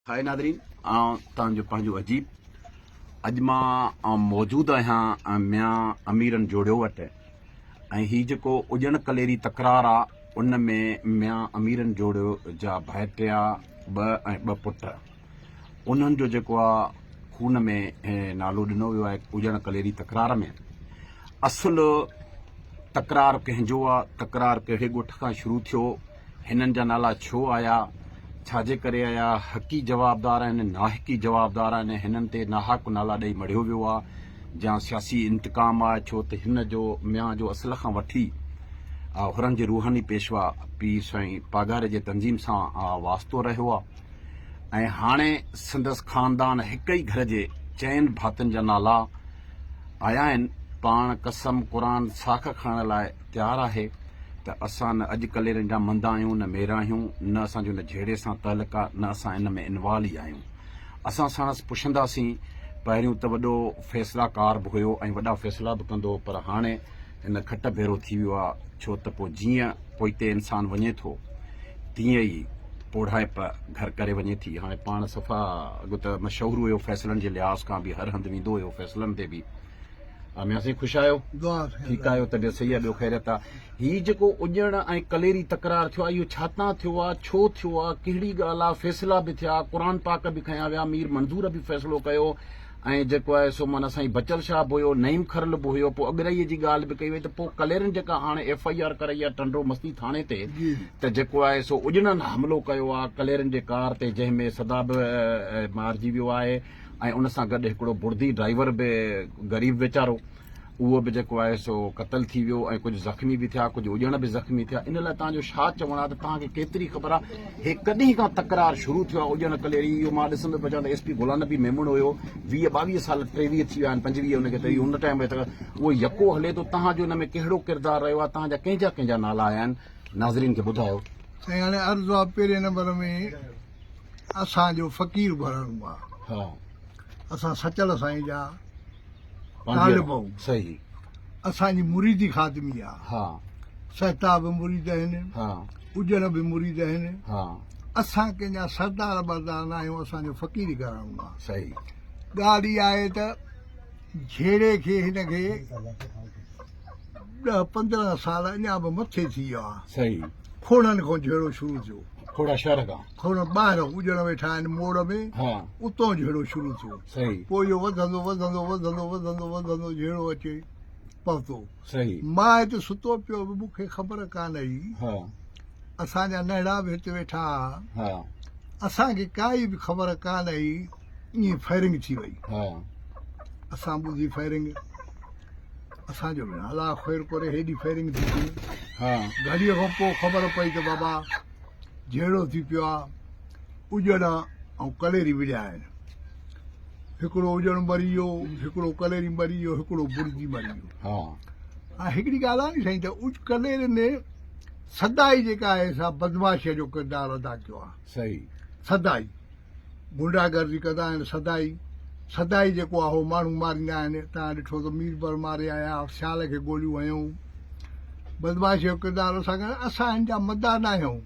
High ناظرين آئون توهان جو پنهنجو عجيب اڄ مان موجود آهيان ميان اميرن جوڙيو وٽ ۽ هي جيڪو اڄڻ ڪليري تڪرار آ ان ۾ ميان اميرن جوڙيو جا ڀائٽيا ٻه ۽ ٻه پٽ انهن جو جيڪو آ خون ۾ نالو ڏنو ويو آهي اڄڻ ڪليري تڪرار ۾ اصل تڪرار ڪنهن جو آ تڪرار ڪهڙي ڳوٺ کان شروع ٿيو هنن جا نالا ڇو آيا، ڇا جي ڪري آيا، حقي جوابدار آهن، ناحقي جوابدار آهن، هنن تي ناحق نالا ڏئي مڙهيو ويو آ يا سياسي انتقام آ، ڇو ته هن جو ميان جو اصل کان وٺي حرن جي روحاني پيشوا پير سائين پاڳاري جي تنظيم سان واسطو رهيو آ ۽ هاڻي سندس خاندان هڪ ئي گهر جي چئن ڀاتين جا نالا آيا آهن، پاڻ قسم قرآن ساک کڻڻ لاء تيار آهي ته اسان نه اڄ ڪليرن جا مندا آهيون نه مير آهيون نه اسان جو ان جهيڙي سان تعلق آ نه اسان ان ۾ انوال ئي آهيون. اسان ساڻس پڇنداسين. پهريون ته وڏو فيصلا ڪار به هيو ۽ وڏا فيصلا به ڪندو هو پر هاڻي هن کٽ ڀيرو ٿي ويو آ ڇو ته پوء جيئن پوئتي انسان وڃي ٿو تيئن ئي پوڙهائپ گهر ڪري وڃي ٿي. هاڻي پاڻ صفا اڳ ته مشهور هيو فيصلن جي لحاظ کان به هر هنڌ ويندو هيو فيصلن تي به. ميان سائين خوش آهيو؟ ٺيڪ آهيو طبيعت صحيح آهي ٻيو خيريت آهي هي جيڪو اڄڻ ۽ ڪليري تڪرار ٿيو آهي اهو ڇا تان ٿيو آهي ڇو ٿيو آهي ڪهڙي ڳالهه آهي فيصلا به ٿيا قرآن پاڪ به کنيا ويا مير منظور به فيصلو ڪيو ۽ جيڪو آهي سو معنيٰ سائين بچل شاهه به هيو نعيم کرل به هيو پوء اڳرائي جي ڳالهه به ڪئي وئي ته پوء ڪليرن جيڪا هاڻي ايف I R ڪرائي آهي ٽنڊو مستي ٿاڻي تي ته جيڪو آهي سو اڄڻن حملو ڪيو آهي ڪليرن جي ڪار تي جنهن ۾ صدا به مارجي ويو آهي ۽ ان سان گڏ هڪڙو بڙدي ڊرائيور به غريب ويچارو اهو به جيڪو آهي سو قتل ٿي ويو ۽ ڪجهه زخمي به ٿيا ڪجهه اڄڻ به زخمي ٿيا ان لاء توهان جو ڇا چوڻ آهي ته توهان کي ڪيتري خبر آهي هي ڪڏهن کان تڪرار شروع ٿيو آهي اڄڻ ڪليري اهو مان ڏسندو پيو اچان ته ايس پي غلام نبي ميمڻ هيو 20 22 سال 23 ٿي ويا آهن 25 ان کي ته ان ٽائيم تڪ اهو يڪو هلي ٿو توهان جو ان ۾ ڪهڙو ڪردار رهيو آهي توهان جا ڪنهن جا ڪنهن جا نالا آيا آهن ناظرين کي ٻڌايو. سائين هاڻي عرض آهي پهرين نمبر ۾ اسان جو فقير گهراڻو آ. ها. اسان سچل سائين جا طالب آهيون. صحيح. اسان جي مريدي خادمي آ. ها. سهتا به مريد آهن. ها. اجڻ به مريد آهن. ها. اسان ڪنهن جا سردار بردار نه آهيون اسان جو فقيري گهراڻو آ. صحيح. ڳالهه اها آهي ته جهيڙي کي هن کي ڏهه 15 سال اڃا به مٿي ٿي ويا. صحيح. کوڙن کان جهيڙو شروع ٿيو. کوڙا شهر کان. کوڙ ٻاهران اجڻ ويٺا آهن موڙ ۾ اتان جهيڙو شروع ٿيو. صحيح. پوء اهو وڌندو وڌندو وڌندو وڌندو وڌندو جهيڙو اچي پهتو. صحيح. مان هت ستو پيو هوس مون کي خبر ڪانه هئي. ها. اسان جا نهڙا به هت ويٺا ها. ها. اسان کي ڪائي به خبر ڪانه هئي ائين فائرنگ ٿي وئي. ها. اسان ٻڌي فائرنگ. اسان جو به الله خير ڪري هيڏي فائرنگ ٿي پئي. ها. گهڙيء کان پوء خبر پئي ته بابا جهيڙو ٿي پيو آ اجڙ ۽ ڪليري وڙهيا آهن. هڪڙو اجڙ مري ويو، هڪڙو ڪليري مري ويو، هڪڙو بڙجي مري ويو. ها. ها هڪڙي ڳالهه آهي نه سائين ته اج ڪليري ني سدائي جيڪا آهي سا بدمعاشيء جو ڪردار ادا ڪيو آ. صحيح. سدائي. غنڊا گردي ڪندا آهن سدائي سدائي جيڪو آهي هو ماڻهو ماريندا آهن توهان ڏٺو ته ميربر ماري آيا سيال کي گوليون هنيون بدمعاشي جو ڪردار اسان کي اسان هن جا مداح نه آهيون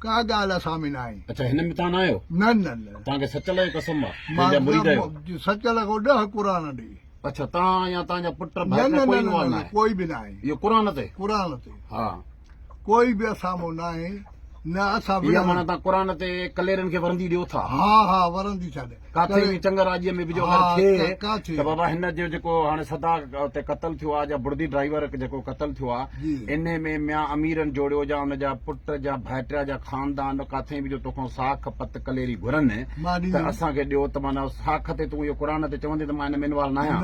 ڪا ڳالهه اسان ۾ نه آهي. اڇا هن ۾ توهان نه آهيو؟ نه نه نه. توهان کي سچل جو قسم آ جنهن جا مريد آهيو. سچل کان ڏهه قرآن ڏي. اڇا توهان يا توهان جا پٽ ڀائٽ ڪوئي انوالو نه آهي؟ ڪوئي به نه آهي. اهو قرآن تي؟ قرآن تي. ها. ڪوئي به اسان مون ناهي نه اسان اها معنيٰ تان قرآن تي ڪليرن کي ورندي ڏيو ٿا. ها ها ورندي ٿا ڏيون. ڪاٿي به چڱ راڄيء ۾ به جو اگر ٿئي ته بابا هن جو جيڪو هاڻي صدا تي قتل ٿيو آهي يا بڙدي ڊرائيور جيڪو قتل ٿيو آهي انهي ۾ ميان اميرن جوڙيو جا ان جا پٽ جا ڀائٽيا جا خاندان ڪاٿي به جو توکان ساک پت ڪليري گهرن ته اسان کي ڏيو ته معنيٰ ساک تي تون اهو قرآن تي چوندين ته مان ان ۾ انوالو ناهيان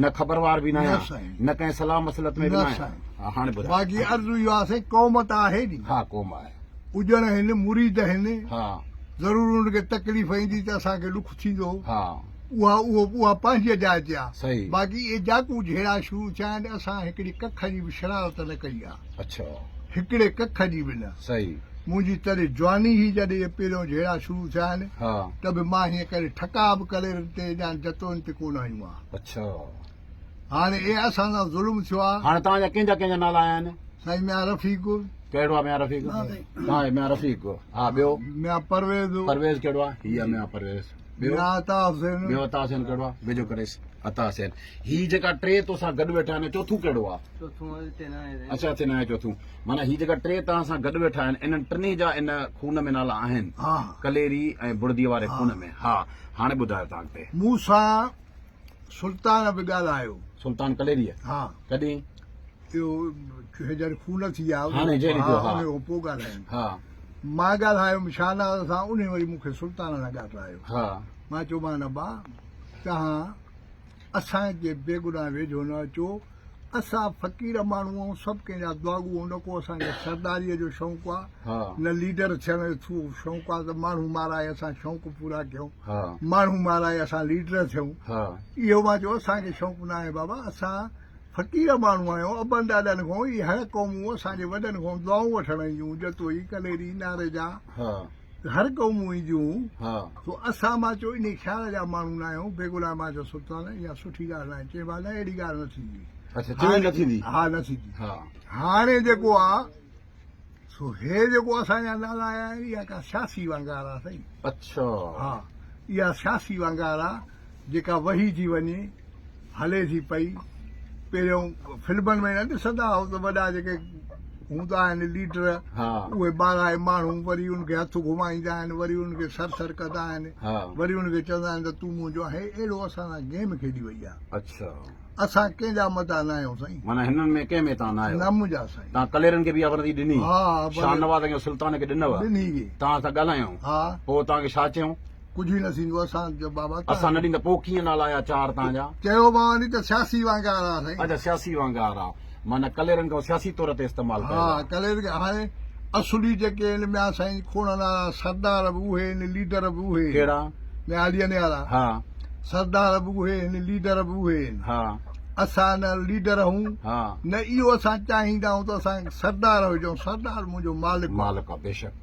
نه خبروار به ناهيان نه ڪنهن صلاح مصلحت ۾ به ناهيان. ها هاڻي ٻڌاء. باقي عرض اهو آهي سائين قوم ته آهي ني. ها قوم آهي. اجڻ هن مريد هن. ها. ضرور ان کي تڪليف ايندي ته اسان کي ڏک ٿيندو. ها. اها اهو اها پنهنجي جاء تي آهي. صحيح. باقي اهي جاڪو جهيڙا شروع ٿيا آهن اسان هڪڙي ڪک جي به شرارت نه ڪئي آهي. اڇا. هڪڙي ڪک جي به نه. صحيح. منهنجي تڏهن جواني هئي جڏهن اهي پهريون جهيڙا شروع ٿيا آهن. ها. ته به مان هيئن ڪري ٺڪاء به ڪليرن تي يا جتوئين تي ڪونه هنيو آهي. اڇا. هاڻي اي اسان سان ظلم ٿيو آ. هاڻي توهان جا ڪنهن جا ڪنهن جا نالا آيا آهن؟ سائين ميان رفيق. ڪهڙو آ ميان رفيق؟ تان ميان رفيق. ها ٻيو؟ ميان پرويز. پرويز ڪهڙو آ؟ هي آ ميان پرويز. ٻيو؟ ميان عطا حسين. ٻيو عطا حسين ڪهڙو آ؟ ويجهو ڪريس. عطا حسين. هي جيڪا ٽي تو سان گڏ ويٺا آهن چوٿون ڪهڙو آ؟ چوٿون اتي نه آهي. اڇا اتي نه آهي چوٿون. معنيٰ هي جيڪا ٽي توهان سان گڏ ويٺا آهن انهن ٽنهي جا ان خون ۾ نالا آهن. ها. ڪليري ۽ بڙدي واري خون ۾. ها هاڻي ٻڌايو توهان اڳتي. مون سان سلطان به ڳالهايو. سلطان ڪليريء؟ ها. ڪڏهن؟ اهو جڏهن خون ٿي ويا. هاڻي جڏهن ٿيو ها. ان کان پوء ڳالهايم. ها. مان ڳالهايم شاهنواز سان انهي وري مون کي سلطان سان ڳالهايو. ها. مان چيومان ابا توهان اسان جي بيگناهه ويجهو نه اچو. اسان فقير ماڻهو آهيون سڀ ڪنهن جا دعاگو آهيون نه ڪو اسان کي سرداريء جو شوق آ نه ليڊر ٿيڻ جو شوق آ ته ماڻهو مارائي اسان شوق پورا ڪيون ماڻهو مارائي اسان ليڊر ٿيون اهو مان چيو اسان کي شوق نه آهي بابا اسان فقير ماڻهو آهيون ابن ڏاڏن کان اهي هر قومون اسان جي وڏن کان دعائون وٺڻ اينديون جتوئي ڪليري ناريجا هر قومون اينديون سو اسان مان چيو انهي خيال جا ماڻهو نه آهيون بيگناهه مان چيو سلطان اها سٺي ڳالهه ناهي چئي ڀاء نه اهڙي ڳالهه نه ٿيندي اڇا چيائين نه ٿيندي ها نه ٿيندي هاڻي جيڪو آ سو هي جيڪو اسان جا نالا آيا آهن اها ڪا سياسي وانگار آ سائين اڇا ها اها سياسي وانگار آ جيڪا وهي ٿي وڃي هلي ٿي پئي. پهريون فلمن ۾ نه ڏسندا هئو ته وڏا جيڪي هوندا آهن ليڊر اهي ٻارائي ماڻهو وري ان کي هٿ گهمائيندا آهن وري ان کي سر سر ڪندا آهن وري ان کي چوندا آهن ته تون منهنجو آهين اهڙو اسان سان گيم کيڏي وئي آهي. اڇا. اسان ڪنهن جا متا نه آهيون سائين. معنيٰ هنن ۾ ڪنهن ۾ تان نه آهيو. نه منهنجا سائين. تان ڪليرن کي به اها وردي ڏني. ها. شاهنواز ۽ سلطان کي ڏنو. ٻنهي کي. تان سان ڳالهايائون. ها. پوء تان کي ڇا چيائون؟ ڪجهه ئي نه ٿيندو اسان جو بابا تان. اسان نه ڏيندا پوء ڪيئن نالا آيا چار تان جا. چيو مان ني ته سياسي وانگار آ سائين. اڇا سياسي وانگار آ معنيٰ ڪليرن کان سياسي طور تي استعمال ڪيو ها ڪلير کي هاڻي اصلي جيڪي آهن ميان سائين کوڙن وارا سردار به اهي آهن ليڊر به اهي آهن. ڪهڙا؟ ميان علي وارا. ها. سردار به اهي آهن ليڊر به اهي آهن. ها. اسان نه ليڊر هون ها. نه اهو اسان چاهيندا آهيون ته اسان سردار هجون سردار منهنجو مالڪ آ. مالڪ آ بيشڪ.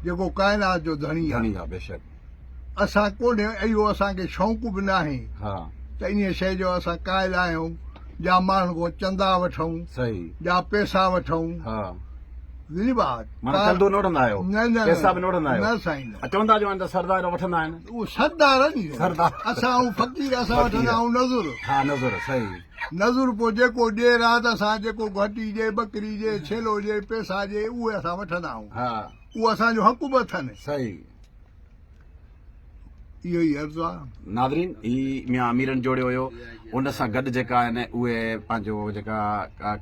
جيڪو ڪائنات جو ڌڻي آ. ڌڻي آ بيشڪ. اسان ڪونهي اهو اسان کي شوق به ناهي ها. ته انهيء شيء جو اسان قائل آهيون جا ماڻهن کان چندا وٺون صحيح. جا پئسا وٺون. ها. ذلي بات. معنيٰ چندو نه وٺندا آهيو. نه نه پئسا به نه وٺندا آهيو. نه سائين نه. چوندا جو آهن ته سردار وٺندا آهن. اهو سردار ني. سردار. اسان آهون فقير اسان وٺندا آهون نذر. ها نذر صحيح. نذر پوء جيڪو ڏي رات اسان جيڪو گهٽي ڏي ٻڪري ڏي ڇيلو ڏي پئسا ڏي اهي اسان وٺندا آهون. ها. اهو اسان جو حق به اٿن. صحيح. اهو ئي عرض آ. ناظرين هي ميان اميرن جوڙيو هيو ان سان گڏ جيڪا آهن اهي پنهنجو جيڪا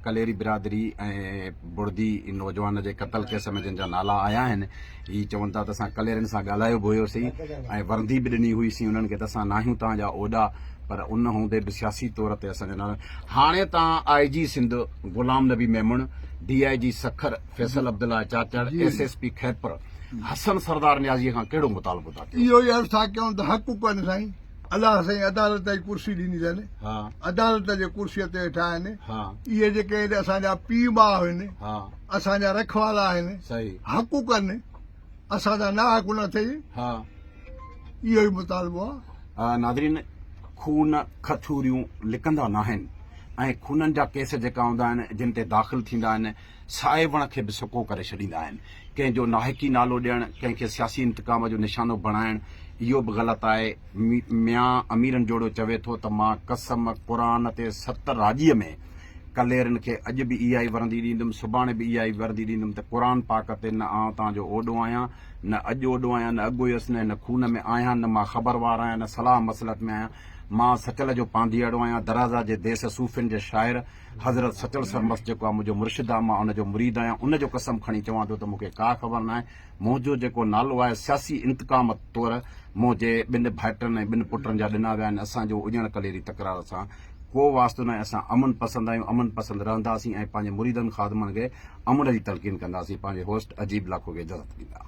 ڪليري برادري ۽ بڙدي نوجوان جي قتل ڪيس ۾ جن جا نالا آيا آهن هي چون ٿا ته اسان ڪليرين سان ڳالهايو به هيوسين ۽ ورندي به ڏني هئي سين انهن کي ته اسان ناهيون توهان جا اوڏا پر ان هوندي به سياسي طور تي اسان جا نالا هاڻي تان I G Sindh Ghulam Nabi Memon D I G Sukkur Faisal Abdullah Chachar S S P Khairpur Hassan Sardar نيازيء کان ڪهڙو مطالبو ٿا ڪيو؟ اهو ئي عرض ٿا ڪيون ته حق ڪن سائين الله سائين عدالت جي ڪرسي ڏني اٿن عدالت جي ڪرسي تي ويٺا آهن اهي جيڪي آهن اسان جا پيء ماء آهن اسان جا رکوالا آهن حق ڪن اسان سان ناحق نه ٿئي اهو ئي مطالبو آهي. ناظرين خون کٿوريون لڪندا ناهن ۽ خونن جا ڪيس جيڪا هوندا آهن جن تي داخل ٿيندا آهن سائي وڻ کي به سڪو ڪري ڇڏيندا آهن. ڪنهن جو ناحقي نالو ڏيڻ، ڪنهن کي سياسي انتقام جو نشانو بڻائڻ اهو به غلط آهي. ميان اميرن جوڙو چوي ٿو ته مان قسم قرآن تي ست راڄيء ۾ ڪليرن کي اڄ به اها ئي ورندي ڏيندم، سڀاڻي به اها ئي ورندي ڏيندم ته قرآن پاڪ تي نه آئون توهان جو اوڏو آهيان، نه اڄ اوڏو آهيان، نه اڳ هيس، نه هن خون ۾ آهيان، نه مان خبروار آهيان، نه صلاح مصلحت ۾ آهيان. مان سچل جو پانڌيئڙو آهيان، درازا جي ديس صوفين جي شاعر حضرت سچل سرمست جيڪو آ منهنجو مرشد آ مان ان جو مريد آهيان ان جو قسم کڻي چوان ٿو ته مون کي ڪا خبر ناهي منهنجو جيڪو نالو آهي سياسي انتقام طور منهنجي ٻن ڀائٽن ۽ ٻن پٽن جا ڏنا ويا آهن اسان جو اڄڻ ڪليري تڪرار سان ڪو واسطو ناهي اسان امن پسند آهيون امن پسند رهنداسين ۽ پنهنجي مريدن خادمن کي امن جي تلقين ڪنداسين پنهنجي هوسٽ عجيب لاکو کي اجازت ڏيندا.